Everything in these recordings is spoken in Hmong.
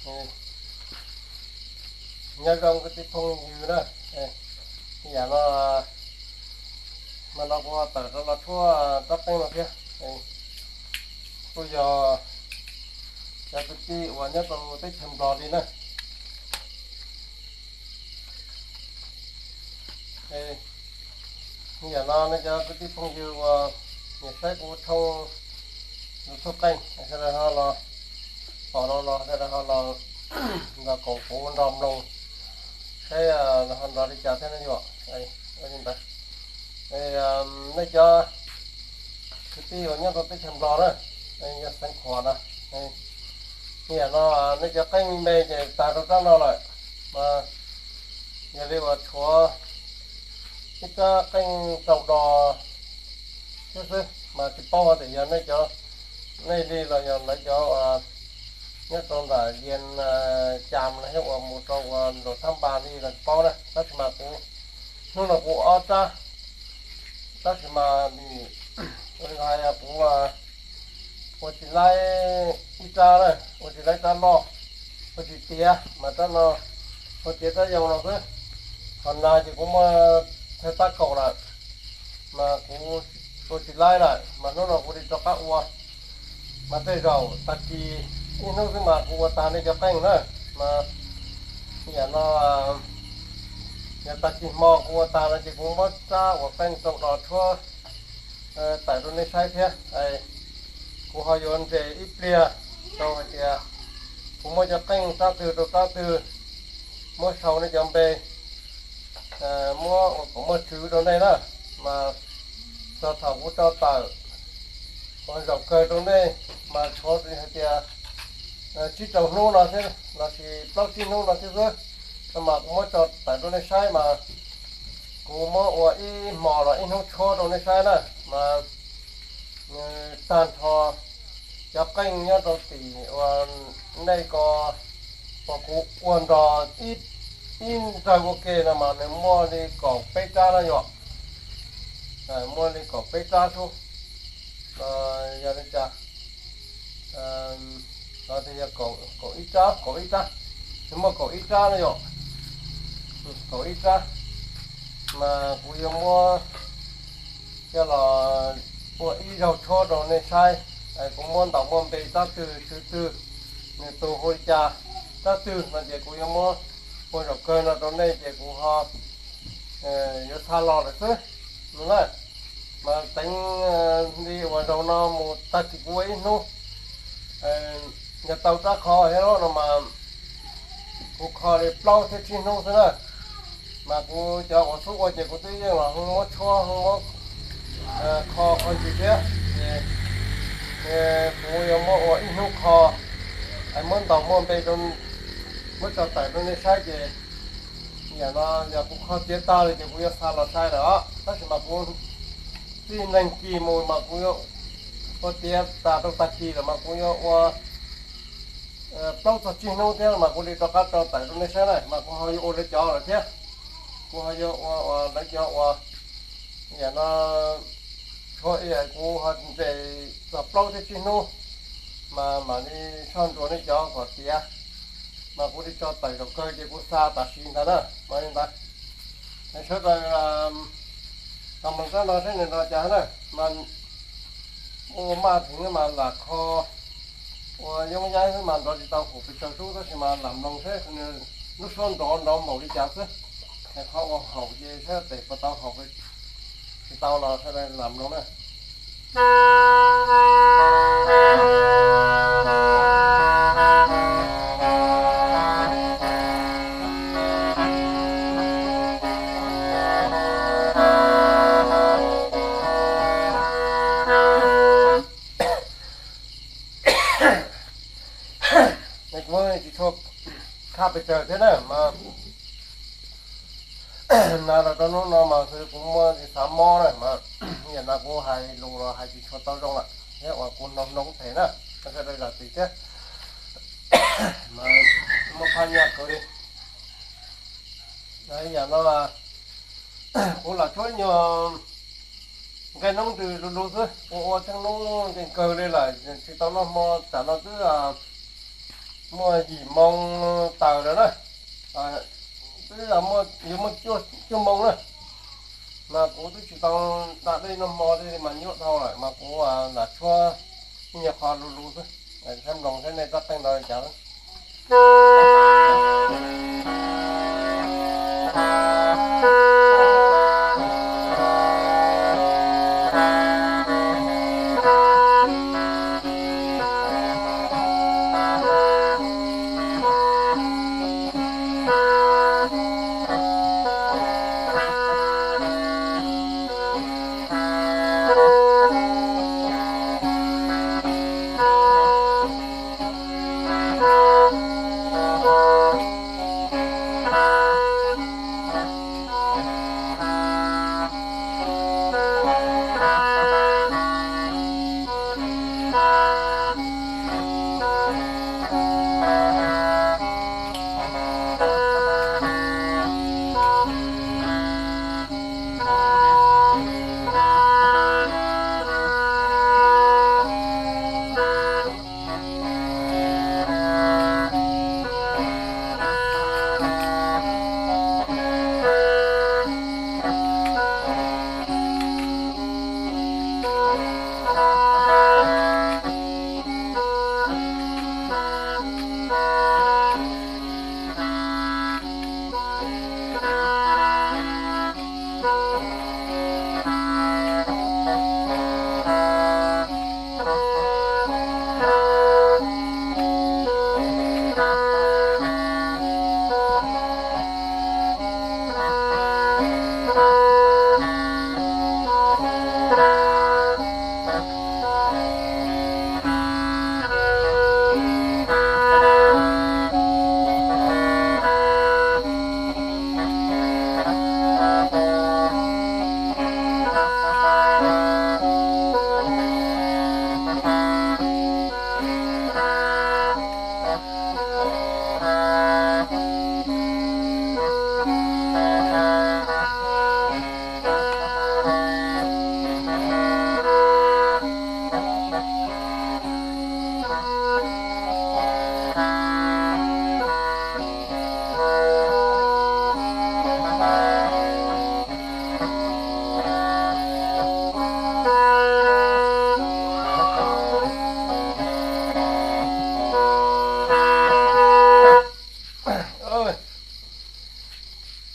Nyob zoo kwv tij phooj ywg na, yam no, mas no kuv tawm rov los tshuab rab qeej no thiab. Kuj yog cov kwv tij uas nyob rau teb chaws Nplog li na. Yam no nej cov kwv tij phooj ywg uas nyiam saib kuv tshooj YouTube qeej, sawv daws ho los pom no los sawv daws ho los nrog koom kuv nrog mloog saib ho nrog li cas thiab na yom. Ua li ntawd, nej cov kwv tij uas nyob rau teb chaws Nplog na, yog xeev Khuam no, yam no nej cov qeej me ces tag rau rab no lawm, mas yog li uas tshuav ib rab qeej rau do xwb xwb mas tsis paub tias yog nej cov, nej li los yog lawv cov uas nyob rau ntawm Vias Cas los thiab uas mus rau uas Luam Thab Npas li los tsis paub na, tab sis mas kuv hnub no kuv ob rab, tab sis mas ua li hais kuv ua tsis laib ib rab na, ua tsis laib rab loj, ua tsis tiav mas rab no, ua tiav rab yau no xwb. Qhov nas ces kuv muaj thawj tab kaum lawm, mas kuv ua tsis laib lawm mas hnub no kuv li rov qab ua. Mas tej zaum tag kis ib hnub xwb mas kuv ua tag nej cov qeej na, mas yam no yog tag kis hmo kuv ua tag no ces kuv muab rab uas qeej rau do tshuab tawm rau nej saib thiab. Kuv ho yuav nres ib pliag rau hais tias kuv muab cov qeej rab twg rau rab twg, muab sau nej cov npe, muab ua kom muaj tswv rau nej na, mas txog thaum kuv tso tawm ua zaum kawg rau nej, mas tshuav hais tias tsib rau hnub no thiab lossis plaub tsib hnub no thiab xwb, no mas kuv muab tso tawm rau nej saib mas kuv muab ua ib hmo los ib hnub tshuab rau nej saib na, mas tag nrho cov qeej nyob rau tim uas nej ko uas kuv ua nrog ib nrawg ua ke no mas nws muaj li kaum peb rab na yom. Muaj li kaum peb rab xwb, yog li cas, no tias yog kaum ib rab, kaum ib rab, nws muaj kaum ib rab na yom, kaum ib rab, mas kuv yuav muab coj los ua ib zaug tshuab rau nej saib. Kuv muab ntaus muaj npe rab twg tswv twg, nws tus hu li cas, rab twg no ces kuv yuav muab ua zaum kawg no rau nej ces kuv ho yuav xa los lawm xwb no na. Mas teev li uas zaum no mus tag kis kuv ua ib hnub, yog tau rab qho thiab no mas kuv kho li plaub thiab tsib hnub xwb na. Mas kuv cov uas xub ua ces kuv twb yeej los hu muab tshuab hu muab kho qhov ntsis thiab, ces kuv yuav muab ua ib hnub kho, es muab ntaus muaj npe rau, muab tso tawm rau nej saib ces yam no yog kuv kho tiav tag li ces kuv yuav xa los sai lawm os. Tab sis mas kuv txij neeg kis mus mas kuv yuav ua tiav tas rau tag kis lawm mas kuv yuav ua plaub txog tsib hnub thiab mas kuv li rov qab tso tawm rau nej saib na, mas kuv ho yuav ua lawv cov lawm thiab. Kuv ho yuav ua lawv cov uas yam no tshuav kuv ho nres txog plaub thiab tsib hnub, mas mam li soj ntsuas nej cov kom tiav, mas kuv li tso tawm zaum kawg ces kuv xa tam sim ntawd na, mas li ntawd. Sawv daws los mloog rab no saib nws nrov cas na, mas ua maj theem mas lam kho ua yoob yaib xwb mas nrov tsis tau haum pes tsawg sub, tab sis mas lam mloog saib lub suab nrov nrov npaum li cas xwb. Es qhov ua haum ces saib tes puas tau haum, tsis tau los sawv daws lam mloog na. Kuv tsis tshua khaj pes tsawg thiab na mas, na los rau hnub no mas kuv muaj xav mob na mas, yam no kuv hais lus los hais tsis tshua tau zoo lawm thiab uas kuv hnoos hnoos them na, sawv daws zam txim thiab. Mas muaj phaj nyaj kawg li. Yam no kuv lam tshuab nyuag nqaij noob nrws lug lug xwb, ua ua tsheej hnub nkeeg kawg li lawm tsis tau noj hmo, tsam no twb Muaj yim moo taws lawm na, twb yuav muaj cuaj moo na, mas kuv twb tsis tau da dej noj hmo thiab mas nyuaj dhau lawm mas kuv lam tshuab ib nyuag qho lus lus xwb, saib mloog saib nej txoj qeej ntawd li cas.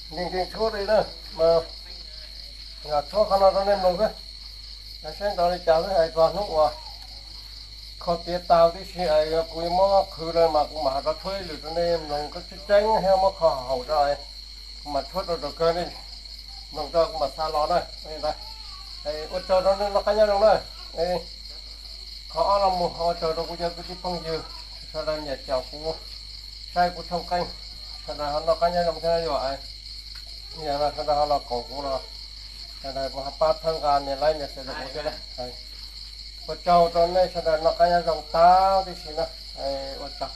Nkees nkees tshuab li na, mas tshuab qhov no rau nej mloog xwb, saib nrov li cas xwb. Hais txog hnub uas kho tiav tau tib si es kuv yuav muab qhwv lawm mas kuv mam ho rov tshuab ib lwm rau nej mloog tseeb tseeb thiab muab kho haum rau, kuv mam tshuab rau rau kawg nej mloog rau kuv mam xa los na. Ua tsaug rau nej noj qab nyob zoo na. Qhov ob los mus ua tsaug rau kuv cov kwv tij phooj ywg sawv daws nyiam caum kuv, saib kuv tshooj qeej, sawv daws ho noj qab nyob zoo thiab yom. Yog no sawv daws ho los koom kuv los sawv daws kuv ho pab txhawb nqa nias like nias share rau kuv thiab na. Ua tsaug rau nej sawv daws noj qab nyob zoo tau tib si na. Ua tsaug.